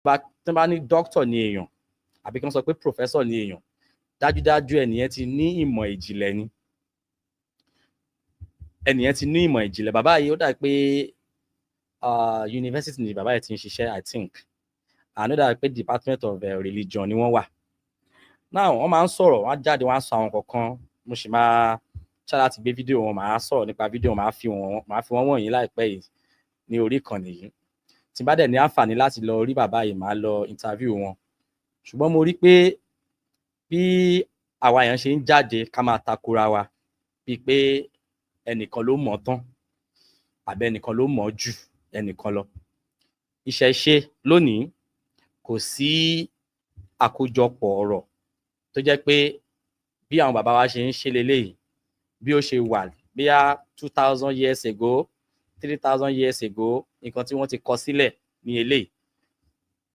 Bá tí wọ́n bá ní doctor ní èèyàn, àbí kí wọ́n sọ pé professor ní èèyàn, dájúdájú ẹnìyẹn ti ní ìmọ̀ ìjìnlẹ̀ ni, ẹnìyẹn ti ní ìmọ̀ ìjìnlẹ̀. Bàbá yìí, ó dà pé university ni bàbá yìí ti ń ṣiṣẹ́, I think, and ó dà pé department of religion ni wọ́n wà. Now, wọ́n máa ń sọ̀rọ̀, wọ́n á jáde, wọ́n á sọ àwọn kọ̀ọ̀kan. Mo sì máa ṣá láti gbé fídíò wọn, màá sọ̀rọ̀ nípa fídíò wọn, màá fi wọ́n wọ̀nyí láìpẹ́ yìí ní orí ìkànnì yìí. Tí n bá dẹ̀ ní àǹfààní láti lọ rí bàbá yìí, màá lọ interview wọn. Ṣùgbọ́n mo rí pé bí àwa èèyàn ṣe ń jáde ká máa takora wa, bíi pé ẹnìkan ló mọ̀ ọ́ tán àbí ẹnìkan ló mọ̀ ọ́ jù ẹnìkan lọ. Ìṣẹ̀ṣe lónìí, kò sí àkójọpọ̀ ọ̀rọ̀ tó jẹ́ pé bí àwọn bàbá wa ṣe ń ṣe leléyìí, bí ó ṣe wà bíyá 2,000 years ago, 3,000 years ago, nǹkan tí wọ́n ti kọ sílẹ̀ ní eléyìí.